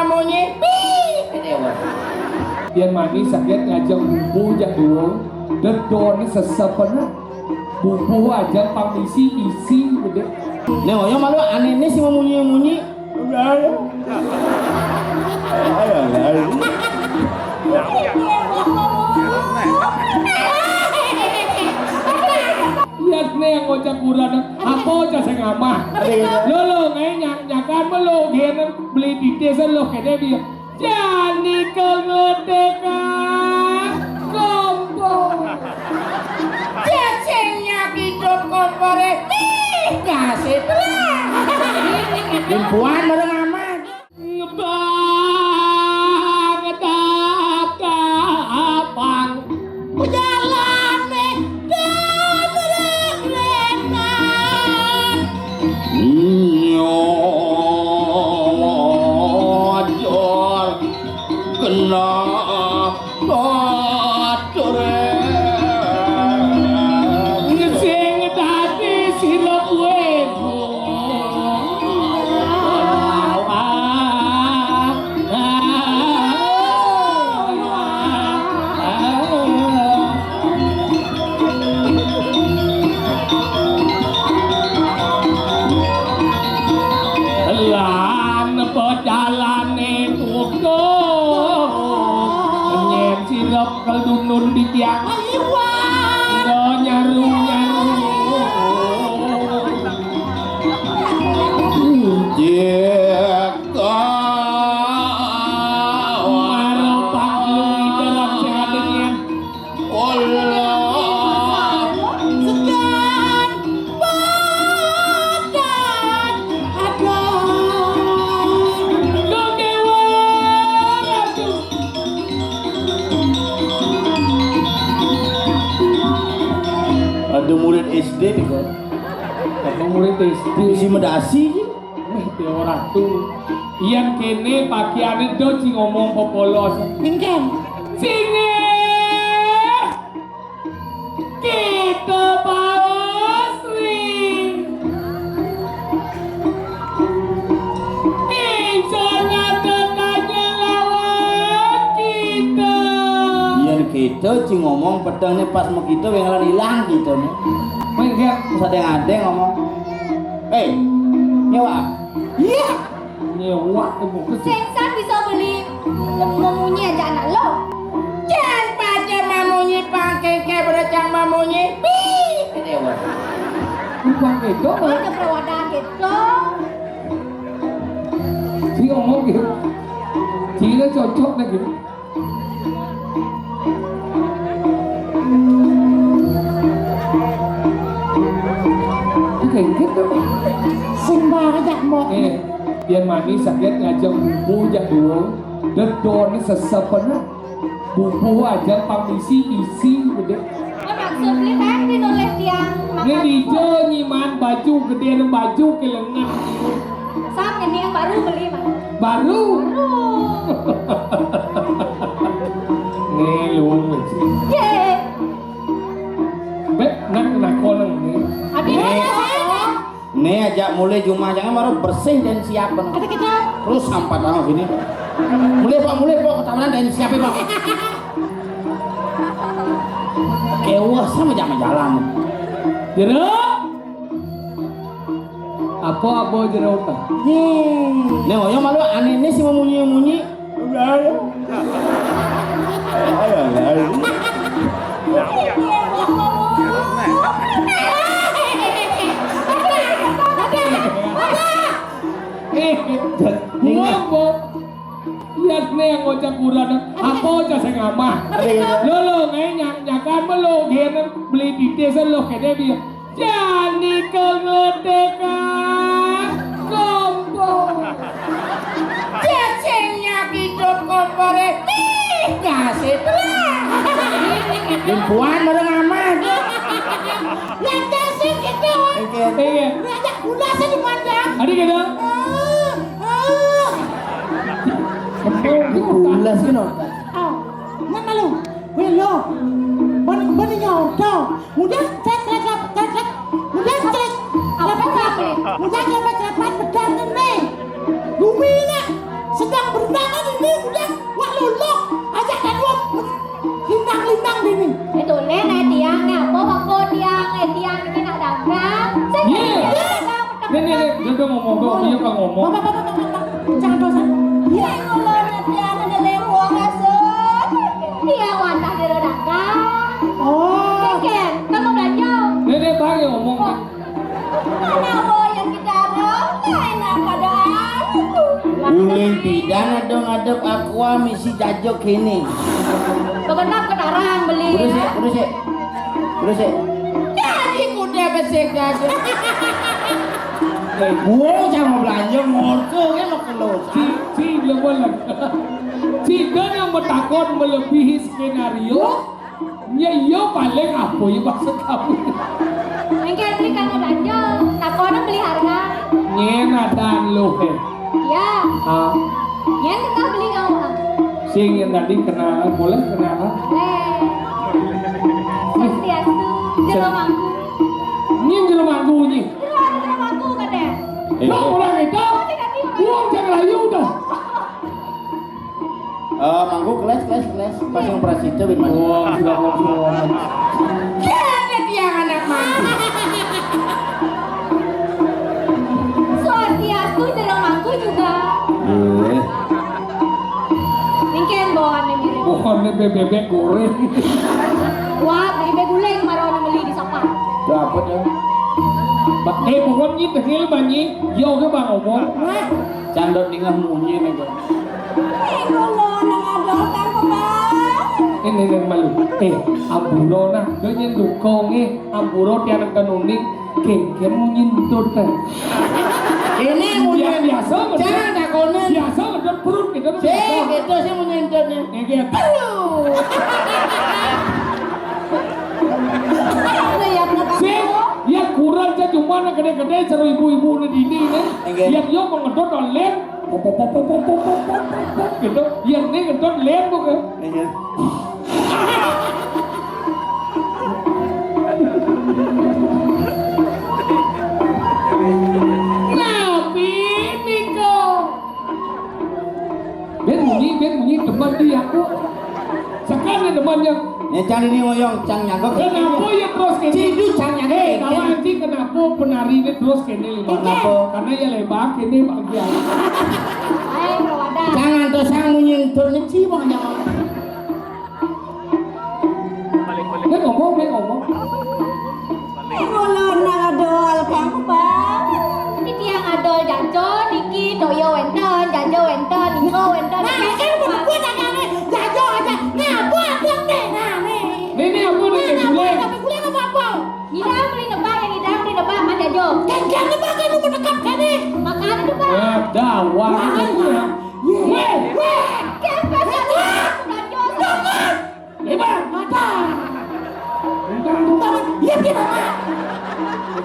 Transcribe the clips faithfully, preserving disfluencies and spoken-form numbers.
Munyi, pih, gedé, wah. Yén mani sagét ngajeng bubuh jak duwung, dedon sesepen. Bubuh ajeng pang isi-isi gedé. Né oyong malu anéné sing mamunyi-munyi. Yén né ngocak kuran, apa cah sing amah? Lho, lho, ngaé nyak-, nyakan melu, gén beli titis lo kéné dia. Jani kengedeka kompor. Cacing nyak hidup komporé. Ih, gasé terang. Timpuan bareng aman. Ngebang tapang. Jalané demrek-rekan. Nyojor kena baturé. Sing dadi sira kuwi. Lan pecalané tutup. Nyén sirep keldunun di tiang. Ayo, Wan. Nyaru, nyaru. Jika marang panglung di dalam sehat ini. Allah. Sekian. Padan. Aduh. Aduh, murid S D nih, kok. Apa murid S D? Isi medasi iki. Wéh, Déwa Ratu. Yén kéné pakaiané do sing ngomong popolos. Sing. Sing. Kita Pak Osri. Ingsun ngatur tanya lawan kita. Yén kita sing ngomong pedangné pas mau kita wéngalan ilang kita nih. Mengke. Terus ada yang ada ngomong. Eh, nyewa. Iya. Nyewa tuh buku sih. Sing san bisa beli mem-, memunyi aja anak lo. Jan pada mamunyi pangkeng kayak pada cang mamunyi. Pi. Gedé, wah. Bukan gitu, Mas. Ada perawatan gitu. Dia ngomong gitu. Dia cocok lagi. Kayak gitu. Sembarang, Mbok. Eh, yén mani sagét ngajeng bubuh jak duwung, dedon sesepen. Bubuh ajeng pang isi-isi gedé. Ya, maksud beli kan pinulis tiang. Né dija nyiman baju gedé, baju kelengan. Sam, ini yang baru beli, Mas. Baru? Baru. Né lu. Yé. Bé, nak, nak koneng né. Abi, né. Né ajak mulai jumah jangan baru bersih dan siap, Bang. Ada kita. Terus sampai tahu sini. Mulai, Pak, mulai, Pak, ketamanan dan siap, Pak. Kewah sama jangan jalan. Jeruk. Apa, apa jeruk? Yé. Né, oyong malu anéné sing mamunyi-munyi. Eh, ngomong. Iya, né ngocak kuran. Apa cah sing amah? Lho, lho, ngaé nyak-, nyakan melu, gén beli titis lo kéné dia. Jani kengedeka kompor. Cacing nyak hidup komporé. Ih, gasé terang. Timpuan bareng aman. Lah, cacing gitu. Iya. Iya. Ngajak gula sih di mana? Adi gitu. Ah, ah. Gula sih, no. Oh, mana lu? Wéh, lho. Bén, bén nyodong. Mudah, cek, cek, cek, cek, cek. Mudah, cek. Apa, apa? Mudah, cek, cek, cek, pedang ini. Bumi ini sedang berubah. Dia udah ngomong, dia kan ngomong. Bapak, bapak, bapak, bapak, jangan dosa. Iya, kalau nanti anak ada lewat masuk, dia wantah dia datang. Oh. Ken, kamu belanja? Dia, dia tanya ngomong. Oh. Anak wo yang kita ada, enak keadaan. Ulih pidan ada ngadep aqua misi jajo kini. Begenap ke tarang beli. Terus ya, terus ya. Terus ya. Jadi kuda besek jajo. Eh, gua sama belanja motor kan mau keluar. Si, si, level lah. Si, dan yang bertakon melebihi skenario. Ya iya paling apa ya maksud kamu? Engke beli kamu belanja, tak orang beli harga. Nyen adan lu, eh. Ya. Ah. Nyen kita beli kamu, ah. Sing yang tadi kenal, boleh kenal? Eh. Swastiastu, jero mangku. Nyen jero mangku nyi. Jero, jero mangku, kadek. Eh. Lo orang itu, uang jangan layu dah. Eh, mangku keles, keles, keles. Pasang prasida bin mangku. Wah, sudah ngobrol. Kene tiang anak mangku. Swastiastu, jero mangku juga. Eh. Mungkin bawaannya mirip. Pokoknya bebek goreng. Wah, bebek guling, baru orang beli di Sapa. Dapat ya. Ba-, eh, pokoknya tengil banyi, yo ke bang ngomong. Wah. Candot ningah munyi nih, Bang. Ini, ini, malu. Eh, ampura nah, dia nyen dukung, eh, ampura tiang kenuning, kengken munyi entut, eh. Ini munyi. Biasa, bener. Jangan takonin. Biasa, bener, perut kita tuh. Sih, biasa. Gitu sih munyi entutnya. Eh, gitu. Aduh. Sih, ya kurang, cah, cuma nak gede-gede, seru ibu-ibu nih, dini, nih. Enggak. Yang yo mengedot oleh gitu. Yang ini ngedot lem bukan? Iya. Nabi niko. Ben munyi, ben munyi, demen di aku. Sekarang demen yang. Ya, cang ini ngoyong, cang nyagok. Kenapa ya terus kene? Cindu cang nyagok. Eh, kawan, anjing, kenapa penari ini terus kene lima? Kenapa? Karena ya lebar kene bagian. Ayo, Rawada. Jangan tuh sang munyi turun sih, Bang, jangan. Dia ngomong, dia ngomong. Eh, ngulon nang adol, Kang Bang. Niki yang adol jajo, niki toyo wenten, jajo wenten, niko wenten. Nah, ini kan buat aku dagangan jajo aja. Nah, buat buat deh, nah, nih. Nih, nih, aku udah. Nah, nah, bule. Buat tapi bule apa apa? Ngidang beli nebak, yang ngidang beli nebak, mah jajo. Jangan nebak, kan lu mendekat, kan, nih? Makanya nebak. Eh, dawan. Wah, iya. Weh, weh. Kan pas aku jajo. Jangan. Lebar mata. Bukan, bukan. Iya, dia mama.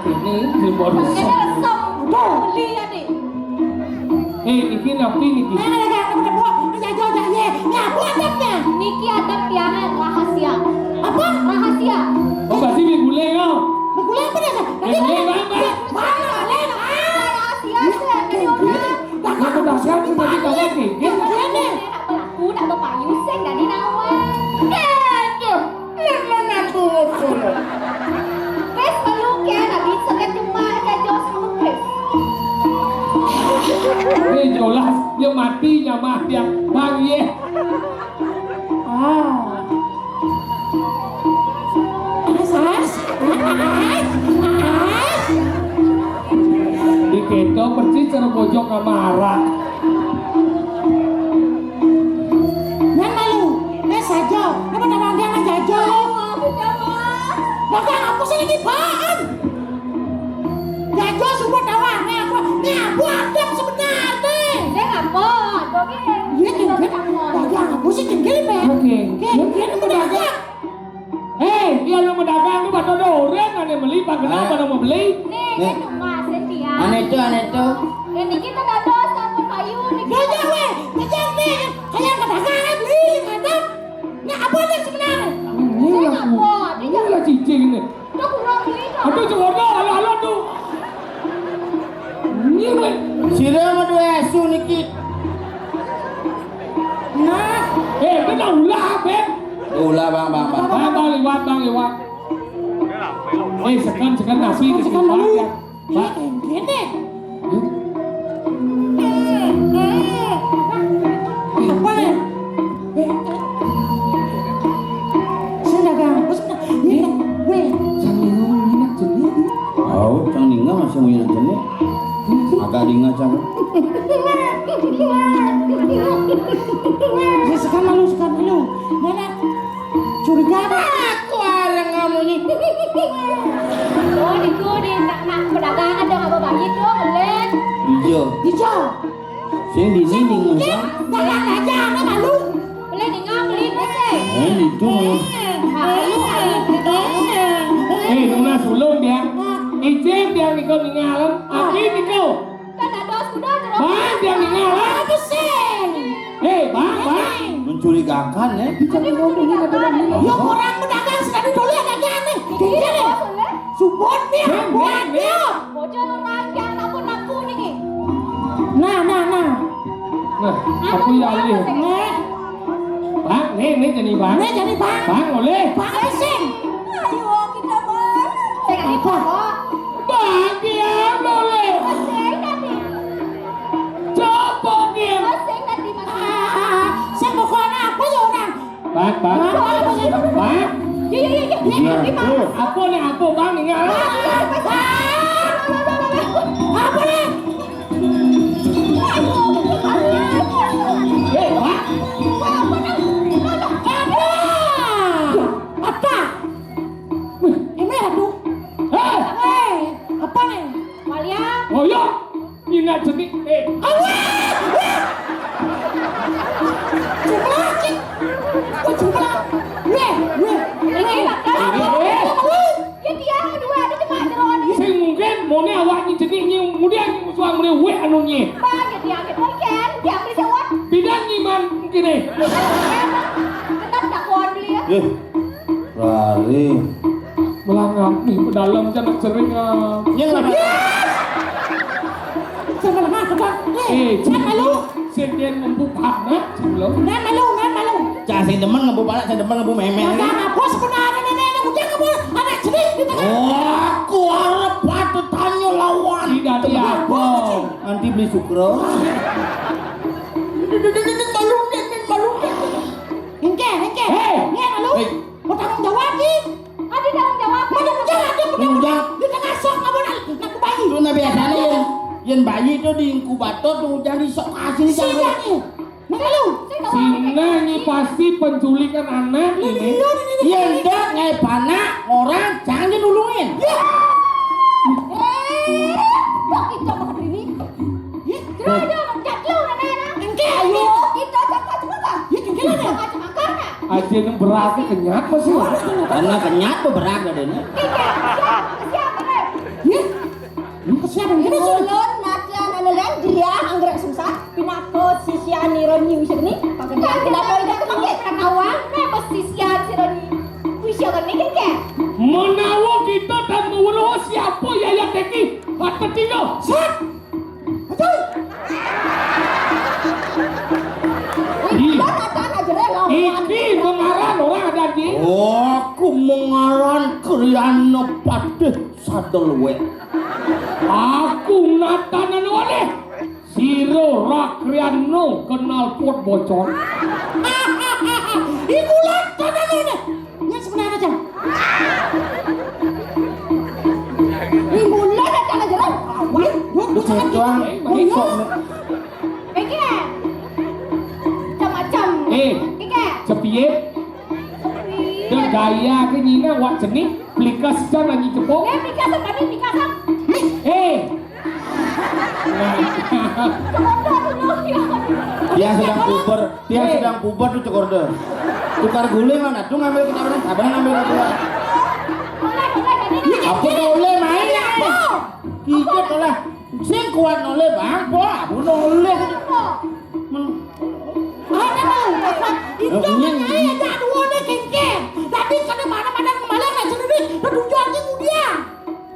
Ini di baru. Makanya resep. Tuh. Beli ya, Dik. Eh, niki napi niki? Nah, nah, nah, nah, nah, nah, ya, ya, ya, ya. Ini apa adabnya? Niki adab tiangan rahasia. Apa? Rahasia. Oh, pasti mie gulai, oh. Mie gulai apa nih? Mie gulai, Bang, Bang. Mana, mana? Ah, rahasia, sih. Jadi orang. Aku dahsyat seperti kamu, Ki. Iya, nih. Aku nak berpayu sing dari nawang. Aduh, lemah aku. Wes, perlu ke nak bisa ke cuma aja jos sama wes. Ini jelas dia mati nyamah dia. Bang, ye. Ah. As, as. As. As. Di kento persis cara pojok sama arah. Nang malu, eh, saja. Apa nama dia nang jajo? Dagang apa sih ini, Bang? Jajo semua tawa, nih apa? Nih apa adab sebenarnya? Saya ngapa? Iya, tinggal. Dagang apa sih tinggal, Bang? Oke. Oke, dia pedagang. Hei, iya lu pedagang lu pada ada orang, ada beli, Pak, kenapa? Hah? Ada mau beli? Nih, nih. Kan cuma setiap. Aneh tuh, aneh tuh. Ini kita dados sama payu nih. Jajo, weh, jajo, nih. Kayak pedagang, beli, mantap. Nih, apa nih sebenarnya? Ini lah, ini lah cicing nih. Aduh, cowoknya, halo, halo, tuh. Ini, weh. Sira mah duwe asu niki. Nah. Eh, kena ulah, Ben. Ulah, Bang, Bang, Bang. Bang, Bang, liwat, Bang, liwat. Eh, sekan, sekan nasi, sekan, sekan, sekan, Bang. Iya, kayak gini. Apa nih? Sing dagang. Wis, weh. Cang Ninga nginak jenik. Oh, Cang Ninga masih mau nginak jenik. Agak Ninga, Cang. Wis, sekarang malu, sekarang malu. Mana? Curiga apa? Aku arang ngomongin. Oh, itu di nak, nak pedagang ada apa bayi tuh, boleh. Hijau. Hijau. Sing di sini, Cang. Dagang aja, anak malu. Boleh dengar, boleh, boleh. Eh, itu malu. Malu, malu. Eh, Nuna sulung dia. Icip dia niko ningalan. Aki niko. Kan ada sudah terus. Bang, dia ningalan. Apa sih? Eh, Bang, Bang. Mencurigakan, ya. Bicara ngomongin apa, Bang? Ya, orang pedagang sekali dulu ada aneh. Gini, ya. Support dia, buat dia. Bocor orang yang nampun-nampun ini. Nah, nah, nah. Nah, aku ya alih. Nah. Bang, nih, nih jadi Bang. Nih jadi Bang. Bang, boleh. Bang, sing. Ayo, kita, Bang. Sing, apa? Bang, dia boleh. Sing, tadi. Coba dia. Sing, tadi, Mas. Ah, sing pokoknya apa ya orang? Bang, Bang. Bang. Bang. Iya, iya, iya, iya. Iya, iya, Bang. Apa nih, apa, Bang? Ingat. Bang, iya, Bang. Apa nih? Eh, Bang. Apa nih? Apa? Wih, ini aduh. Eh. Eh, apa nih? Walia. Oh, iya. Nginak jenik, eh. Allah! Jumlah, cik. Kok jumlah? Weh, weh. Ini, Pak. Eh. Ya, dia dua ada cuma jeroan. Sing mungkin, mone awak ni jenik ni, kemudian suang mone weh anu ni. Bang, ya, dia, dia, dia, dia, dia, dia, dia. Bidang ni man, mungkin, eh. Tetap tak kuat beli, ya. Eh. Lari. Melangap nih, pedalem jangan sering, ah. Yang lama. Jangan lama, pegang. Eh, eh, jangan malu. Sing dia ngembu panak, sebelum. Nggak malu, nggak malu. Cah, sing demen ngembu panak, sing demen ngembu memek. Jangan apa sebenarnya nenek, nenek, udah ngembu anak jenis di tengah. Oh, aku arep patut tanya lawan. Tidak dia apa? Nanti beli sukro. Malu, malu. Engke, engke. Hei. Engke, malu. Hei. Mau tanggung jawab, Ki? Ada tanggung jawab. Mau tanggung jawab, dia mau tanggung jawab. Di tengah sok, nggak mau nak, nak bayi. Itu nah biasanya yang, yang bayi itu di inkubator tuh, jangan di sok kasih. Siang nih. Nah, lu. Sina ini pasti penculikan anak ini. Iya, iya, iya. Iya, ndak, ngai panak, orang, jangan nulungin. Ya. Eh, kok kita makan ini? Ih, kira aja orang jatuh, nenek, nah. Engke, ayo, kita cakap-cakap. Ya, engke lah, ya. Cakap-cakap, nah. Aja yang beratnya kenyat masih. Karena kenyat tuh berat adanya. Engke, siap, siap, nenek. Ya. Lu kesian, ini sih. Ulun, Natya, Nanelan, dia anggrek susah. Pinaka sisian Nironi wisik ni. Pakai dia pinaka ini aku pakai. Kawan, memang sisian si Roni. Wisik ni, engke. Menawa kita tak meweruh siapa Yayat Teki. Hati tiga. Set. Betul. Ih. Iki mengaran orang ada di. Aku mengaran Kriana Patih Sadel wek. Aku natanan oleh sira Rakriano kenal pot bocor. Iku lan tanan oleh. Nyek sebenarnya, Cang. Minggu lo datang aja, Ron. Awan, duit, duit, duit. Doang. Oh, iya. Iki. Macam-macam. Eh, iki. Cepiye? Dan gaya ke nyina wak jenik, plikas jam lagi cepok. Eh, plikas apa nih, plikas apa? Eh. Dia sedang puber, dia sedang puber tuh cek order. Tukar guling lah, nah, tuh ngambil kita orang, apa ngambil kita? Apa boleh main? Apa? Ikut lah. Sing kuat noleh, Bang. Po, aku noleh. Ada, Bang. Itu nyai aja dua deh, kengkeng. Tapi kada mana-mana kembali, nggak sendiri. Bertujuan ke dia.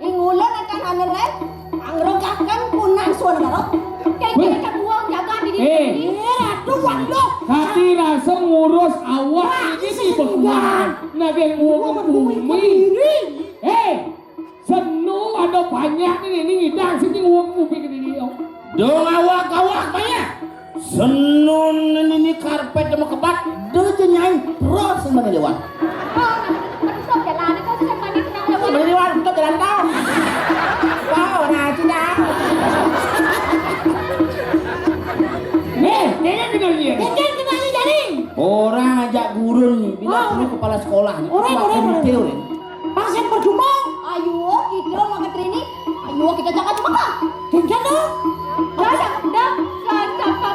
Ing ulun akan anu, Ren. Angrugakan kunang suan karo. Kengkeng kabuang jaga di diri. Eh, ratu wando. Tapi rasa ngurus awak ini sih bekuan. Nah, yang ngurus bumi. Eh, Senu ada banyak ni, ni ngidang sini wong kupi ke diri. Dong awak-awak banyak. Senun ini karpet sama kebat. Dia je nyai terus yang mana lewat. Oh, menutup jalan itu susah banget kenal lewat. Mana lewat, menutup jalan kau. Kau orang Cina. Nih, dia kenal dia. Dia kenal dia jadi. Orang ajak gurun nih, bila Oh. perlu kepala sekolah nih. Orang, Kepala orang, komite orang. Orang. Pas yang percuma. Ayo, kita mau ke training. Ayo, kita jangan cuma kah? Jangan dong. Dah, dah, dah.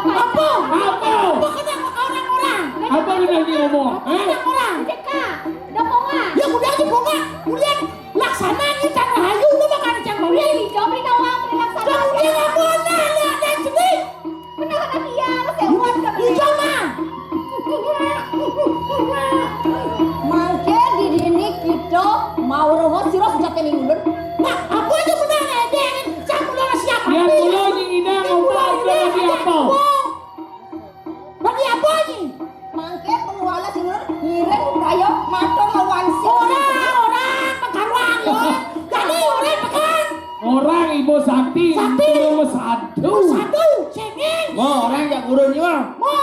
Apa? Apa? Apa kena orang-orang? Apa ni lagi ngomong? Apa kena orang? Cekak. Dah bongak. Ya udah aja bongak. Udah laksana ni cara hayu lu makan cang bawin. Jawab ni awak, ni laksana. Kamu dia ngomong lah, lihat dan sedih. Benar kata dia, lu sewot ke Iya mah. Mangke di dini kita mau roho sira sejati ning ulun. Nah, apa aja benar ya, dia ini siapa lo siapa? Yang dulu ni ida ngomong ke lagi apa? Bagi apa ni? Mangke penguala sing ulun ngiring raya matur lawan sing Ora, ora, pekaruan ya. Jadi ora pekan. Orang ibu sakti, Sakti. Ibu satu. Satu, sini. Mo, orang jak gurun ni, Mo. Mo.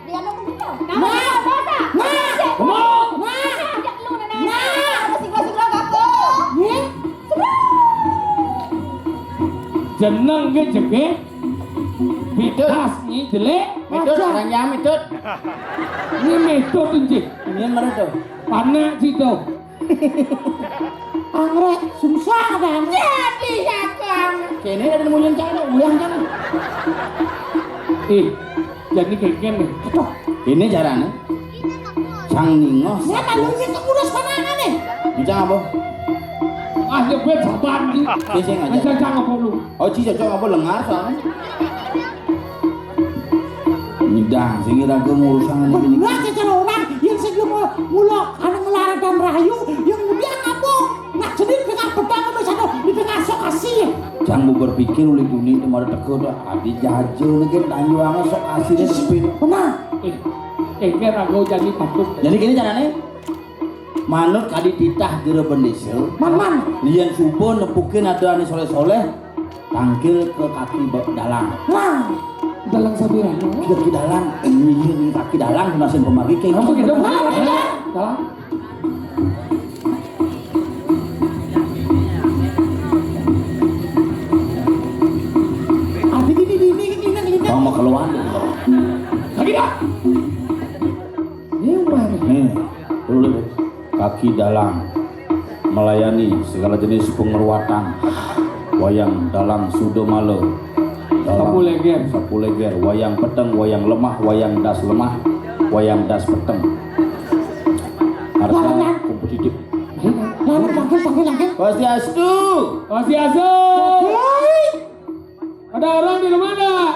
Dia lo begitu. Nah. Nah. Mo. Nah. Ajak lu, Nana. Nah. Ada sigla-sigla gapo? Ye? Jeneng ke jege. Pitas ni jelek. Mitut, Aja. Orang nyam mitut. Ni mitut, Encik. Ini mana tu? Panak situ. Anggrek susah kan? Jadi ya kan. Kene ada nemuin cara, uyang kan. Eh, jadi keken nih. Aduh. Ini caranya. Sang ningos. Ya kalau ini tuh udah sepanangan nih. Bisa apa? Ah, ya gue sabar nih. Sing aja. Aja jangan apa lu. Oh, ci cocok apa lengar soalnya. Nyidang, sing ira ke ngurusan ini. Bener aja cara orang yang sing mau mula anu ngelarang dan rahayu, yang kemudian apa? Nak jadi dengan pedang apa satu di tengah sok kasih. Jangan mau berpikir oleh dunia itu malah teko dah. Adi jajo ni kan tanyu angan sok kasih dia sepin. Benar. Eh, eh, kan aku jadi takut. Jadi gini caranya. Manut kadi titah jero bendesa. Man, man. Lian suba nepukin ada ane soleh-soleh, tangkil ke kaki ba-, dalang. Nah. Dalang sabirana? Kaki dalang, ini, ini kaki dalang, nasin pemargi kayak Apa gitu? Gitu. Nah, iya. Dalang. Arti ini, ini, ini, ini, ini. Bang mau keluar. Lagi dah. Ini mana? Nih, dulu kaki dalang melayani segala jenis pengeruatan. Wayang dalang sudomalo. Dalang Sapu leger. Sapu leger, wayang peteng, wayang lemah, wayang das lemah, wayang das peteng. Harga Lawan, Lawan. Kompetitif. Lawan, panggil, panggil, panggil. Swastiastu. Swastiastu. Hei. Ada orang di rumah enggak?